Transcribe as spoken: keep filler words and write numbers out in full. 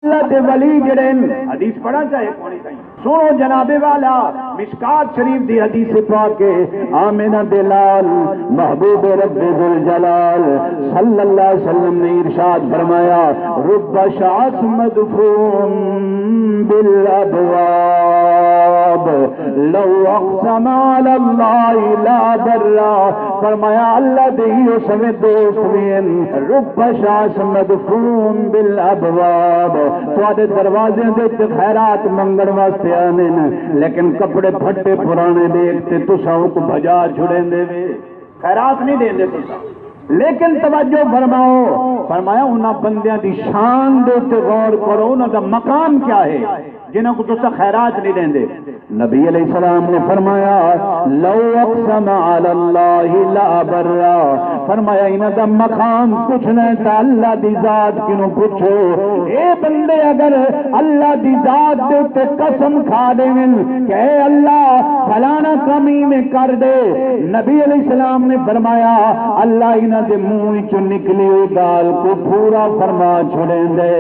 اللہ دے ولی جڑے ہن، حدیث پڑھا چاہے کون سائیں۔ سنو جناب والا، مشکات شریف دی حدیث پاک ہے، آمنہ دے لال محبوب رب ذوالجلال صلی اللہ علیہ وسلم نے ارشاد فرمایا، رب شعث مدفون بالابواب لو اقسم علی اللہ لابرہ۔ فرمایا، اللہ دے ایہو سویں دوست وی ہن، رب شعث مدفون بالابواب، تہاݙے دروازیاں دے تے خیرات منگݨ واسطے آندن، لیکن کپڑے پھٹے پرانے ݙیکھ تے تساں اونکوں بھڄا چھڑیندے وے، خیرات نہیں ݙیندے تساں۔ لیکن توجہ فرماؤ، فرمایا، انہاں بندیاں دی شان دے تے غور کرو، انہاں دا مقام کیا ہے جنہاں کوں تساں خیرات نہیں ݙیندے؟ نبی علیہ السلام نے فرمایا، لو اقسم علی اللہ لابرہ۔ فرمایا، انہاں دا مقام پوچھنا ہے تاں اللہ دی ذات کنوں پوچھو۔ اے بندے اگر اللہ دی ذات دے اتے قسم کھا ݙیون کہ اے اللہ، فلانا کم ایویں کر ݙے، نبی علیہ السلام نے فرمایا، اللہ انہاں دے منہ وچوں نکلی ہوئی ڳالھ کوں پورا فرما چھوڑیندے۔